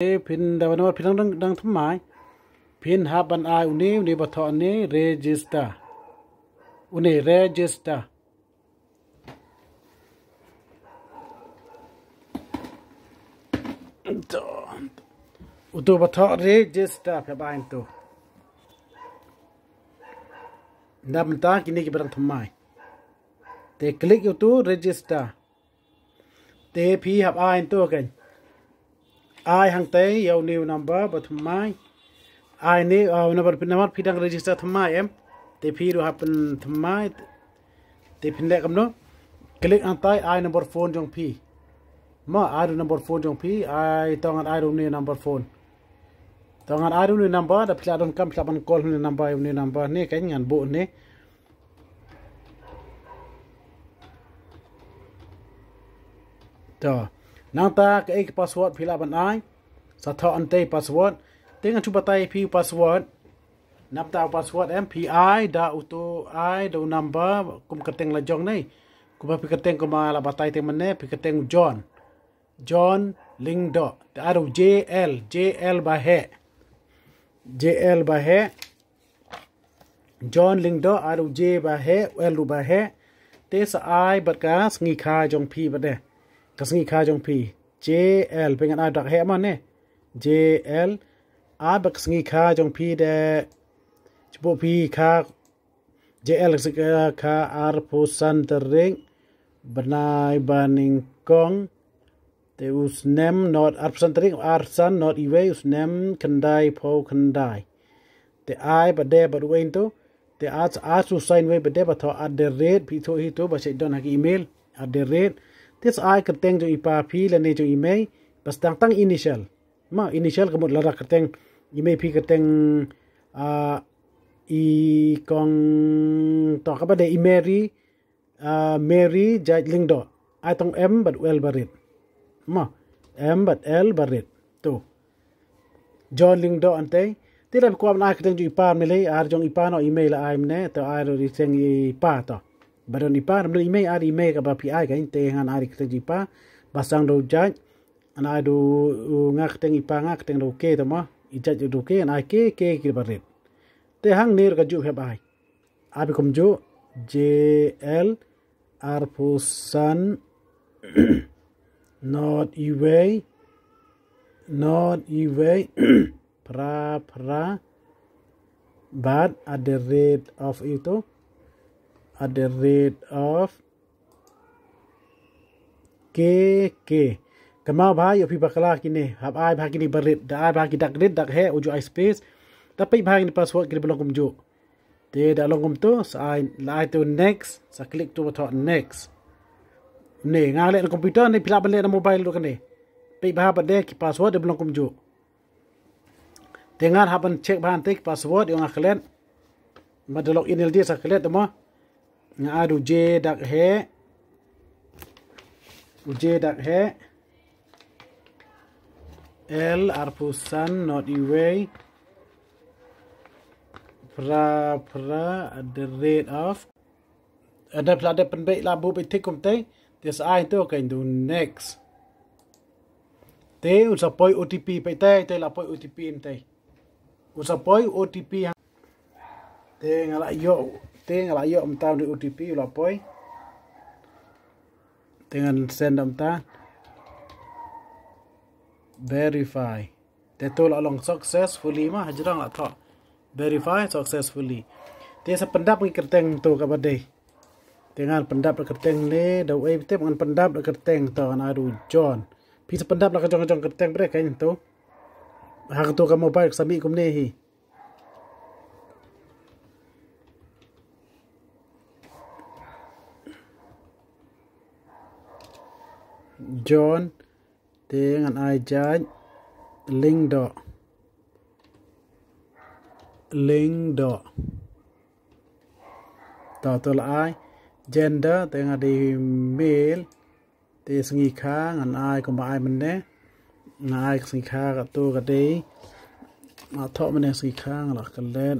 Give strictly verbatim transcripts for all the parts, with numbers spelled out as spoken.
Phin da ban phin dang dang thymmai. Phin hap ban ai une une ba thoh ne register. Une register. To. Utu ba thoh register phi ban to. Nda mynta kine ki ba dang thymmai. Te click utu register. Te phi hap ai to kan. Ai hangtai ïa u new number ba thymmai. Ai ne uh, number number phi dang register thymmai em. Te phi ruh hap pyn thymmai. Te phin leh kumno. Click hangtai ai number phone jong phi. Ma ai ruh number phone jong phi ai to ngan ai ruh ne number phone. To ngan ai ruh ne number da phi la don kam phi la ban call ne number ne number ne kan ngan buh ne. To. Nangta kaei ka password phi lah ban ai. Sa thoh hangtai password. Te ngan shu batai phi password. Nangta password em phi ai da utu ai da u number kum kyrteng la jong ne. Kumba phi kyrteng kumba la batai te mynne phi kyrteng John. John Lyngdoh. Te ai da u J L, J L ba heh. J L ba heh. John Lyngdoh, ai da u J ba heh, u L ruh ba heh. Te sa ai bad ka sngi kha jong phi bad de. Ka sngi kha jong phi. J L, phi ngan ai dak heh ma ne. J L, ai bad ka sngi kha jong phi de. Chibuk phi kha J L ka sngi kha arphew san tarik. Bnai ba nyngkong. Te u snem not arphew san tarik, arphew san not iwei, u snem khyndai phew khyndai. Te ai bad de bad u ein to. Te at at u sign wei bad de ba thoh at the rate, phi thoh hi to ba sa don ha ki email at the rate. Te sa ai kyrteng jong i pa phi lane jong i mei, ba sa tang tang initial. Ma initial ka mut lada kyrteng i mei phi kyrteng ah, i kong to kaba de i Mary ah, Mary Jait Lyngdoh. Ai tong M bad L barit. Ma M bad L barit. To. John Lyngdoh hangtai. Te da kwah ban ai kyrteng jong i pa mynne lei, ar jong i pa noh i mei la ai mynne, to ai ruh kyrteng i pa to. Ba don i pa, ba don i mei, ar i mei kaba phi ai kan, te ngan ai kyrteng jong i pa. Ba sang da u Jait. Ngan ai da u nga kyrteng i pa nga kyrteng da u K to ma. I Jait da u K, ngan ai K, K ki barit. Te hangne ruh kajuh hep ai. Ai kumjuh J L arphew san not iwei not iwei phra phra bad at the rate of itu at the rate of K K. Kynmaw bha ïoh phi bakla kine, hap ai bha kine barit, da ai bha ki dak rit dak heh, u ju ai space. Da peit bha kine password kine ba long kumjuh. Te da long kumto, sa ai la ai to next, sa click to ba thoh next. Ne nga leh na computer ne phi lah ban leh na mobile ruh kane. Peit bha ba de ki password da ba long kumjuh. Te ngan hap ban check bha hangtai ki password ïoh nga klet. Ba da log in ïalade sa klet mo. Nga ai da u J dak heh. U J dak heh. L arphew san not iwei. Phra phra at the rate of. Ada phi la dep pynbeit la buh beit thik kumtei. Te sa ai to kan do next. Te un sa poi O T P peit te te la poi O T P hangtei. Un sa poi O T P hang. Te nga la ïoh, te nga la ïoh mynta u O T P u la poi. Te ngan send mynta. Verify. Te to la long successfully ma, hajrong la thoh. Verify successfully. Te sa pyndap ngi kyrteng to kaba dei. Te ngan pyndap da kyrteng ne, da u ei te ngan pyndap da kyrteng to ngan ai da u John. Phi sa pyndap da ka jong ka jong kyrteng bre kan to. Ha ka to ka mobile sa mih kumne hi. John. Te ngan ai Jait Lyngdoh. Lyngdoh. To to la ai. Gender te nga dei male. Te sngi kha ngan ai kumba ai mynne. Nga ai sngi kha ka to ka dei. Nga thoh mynne sngi kha nga la klet.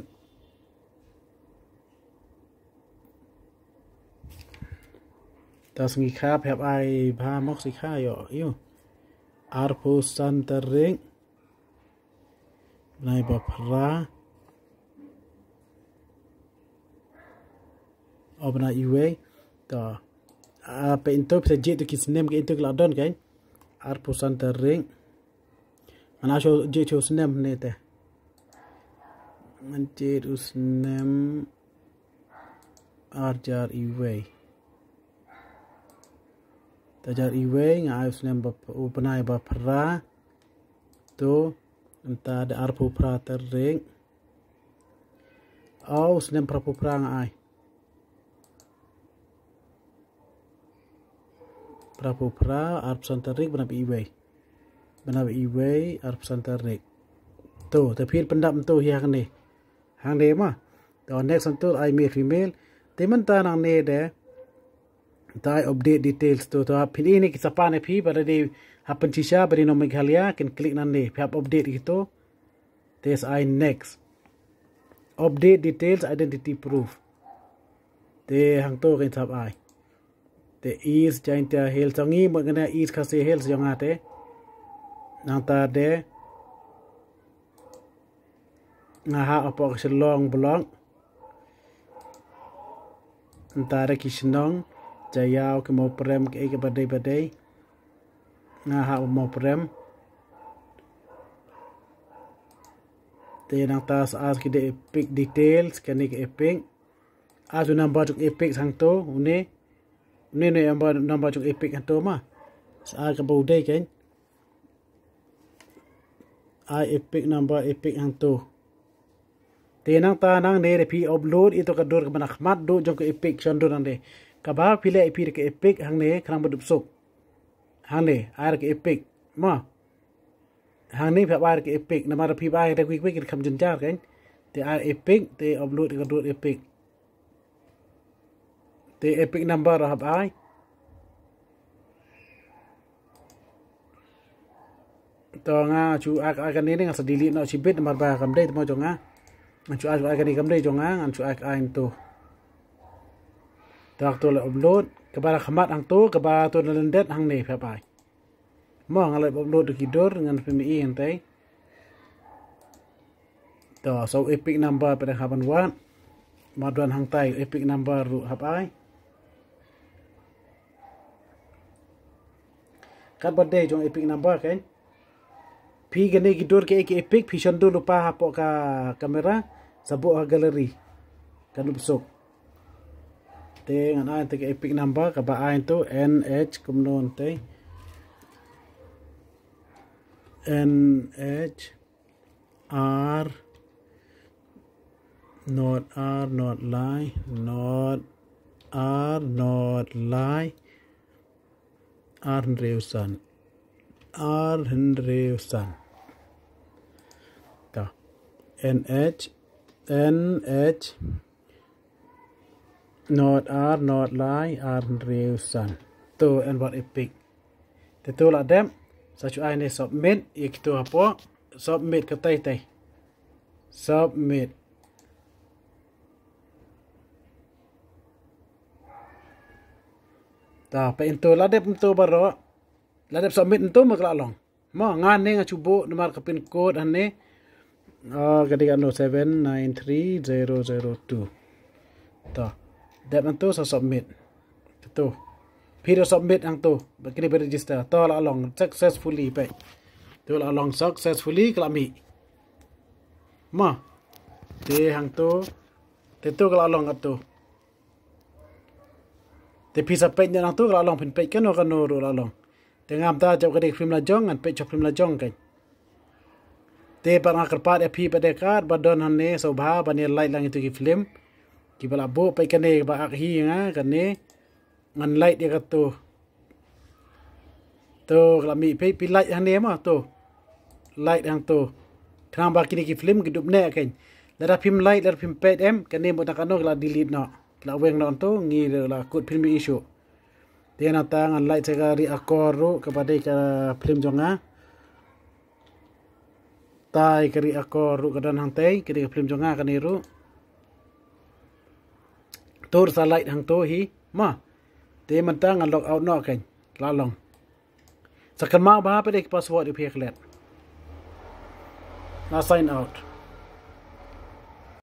Ta sngi kha phi hap ai bha mo sngi kha ïoh ïoh. Arphew san tarik. Bnai ba phra. O bnai iwei. To. Ah, peit to, peit jied to ki snem ki to ki la don kan. Arphew san tarik. Ngan shu jied shu snem ne te. Ngan jied u snem ar hajar iwei. Ar hajar iwei, nga ai u snem ba, u bnai ba phra. To, mynta da arphew phra tarik. O, u snem phra phew phra nga ai. Phra phew phra, arphew san tarik, bnai ba iwei. Bnai ba iwei, arphew san tarik. To, te phi pyndap to hi hangne. Hangne ma. To, next to ai male female. Te mynta nangne de. Te ai update details to. To, phin i ne ki sapan ne phi, ba dei hap pynshisha, ba dei nong Meghalaya, kin click nangne. Phi hap update kito. Te sa ai next. Update details identity proof. Te hangto kan sap ai. Te East Jaintia Hills, to ngi mut ngane East Khasi Hills jong nga te. Nangta de nga hap hapoh Shillong block. Nta re ki shnong, Jaiaw, ki Mawprem, ki ei ki badei badei. Nga hap Mawprem. Te nangta sa as ki de EPIC details, kane ki EPIC. As u number jong EPIC hangto, une. Une ne number, number jong EPIC hangto ma. Sa as kaba u dei kan. Ai EPIC number, EPIC hangto. Te nangta nangne re phi upload ito ka dur kaba na khmat duh jong ka EPIC shon dur nangne. Kaba phi leh phi re ka EPIC hangne khnang ba dup suk. Hangne, ai re ka EPIC. Ma. Hangne phi ai re ka EPIC. Namar phi ai re quick quick kam jynjar kan. Te ai EPIC, te upload ka dur EPIC. Te EPIC number hap ai. To nga shu ai, ai kane ne nga sa delete noh shibit namar ba kam dei te mo jong nga. Nga shu ai, ai kane kam dei jong nga, nga shu ai, ai to. To hangto le upload, kaba la khmat hangto, kaba to na lyndet hangne phi ai. Mo nga la upload ki dur ngan pynmih hangtai. To, so EPIC number phi dang hap ban wad. Madan hangtai EPIC number ruh hap ai. Katba dei jong EPIC number kan. Phi kane ki dur ki, ki EPIC phi shon dur lypa hapoh ka kamera, sa buh ha gallery. Kan dup suk. Te ngan ai te ka EPIC number kaba ai to N H kumno te. N H R, not R, not lai, not R, not lai, R hynriew san, R hynriew san. To. N H, N H, not R, not lai, R hynriew san. To, en wat EPIC. Te to la dep, sa shu ai ne submit, ïa kito hapoh, submit katai tai. Submit. Ta, peit to la dep to baroh. La dep submit to ma ka la long. Mo, nga ne nga shu buh namar ka pin code hangne. Ah, ka dei kano seven nine three zero zero two. Ta. Dep hangto sa submit. To. Phi da submit hangto. Ba kine ba register. To la long successfully peit. To la long successfully ka la mih. Mo. Te hangto. Te to ka la long kato. Te phi sa peit ne hangto ka la long phin peit kano kano ruh la long. Te ngam ta jop ka dei ka film la jong, ngan peit jop film la jong kan. Te pat nga kyrpad ïa phi pat de kat ba don hangne sngewbha ban ïa like lang ïa tu ki film. Kiba la buh peit kane ba ak hi nga kane. Ngan like ïa kato. To ka la mih peit phi like hangne ma to. Like hangto. Khnang ba kine ki film ki dup ne kan. Lada phim like lada phim peit em kane mo ta kano ka la delete noh. Ka la weng noh to ngi la kut film issue. Te nangta ngan like sa ka Ri Akor ruh kaba dei ka film jong nga. Tai ka Ri Akor ruh ka don hangtai ka dei ka film jong nga kane ruh. Tur sa like hangto hi ma. Te mynta ngan log out noh kan. La long. Sa kynmaw ba pat dei ka password ïa phi klet. Nga sign out.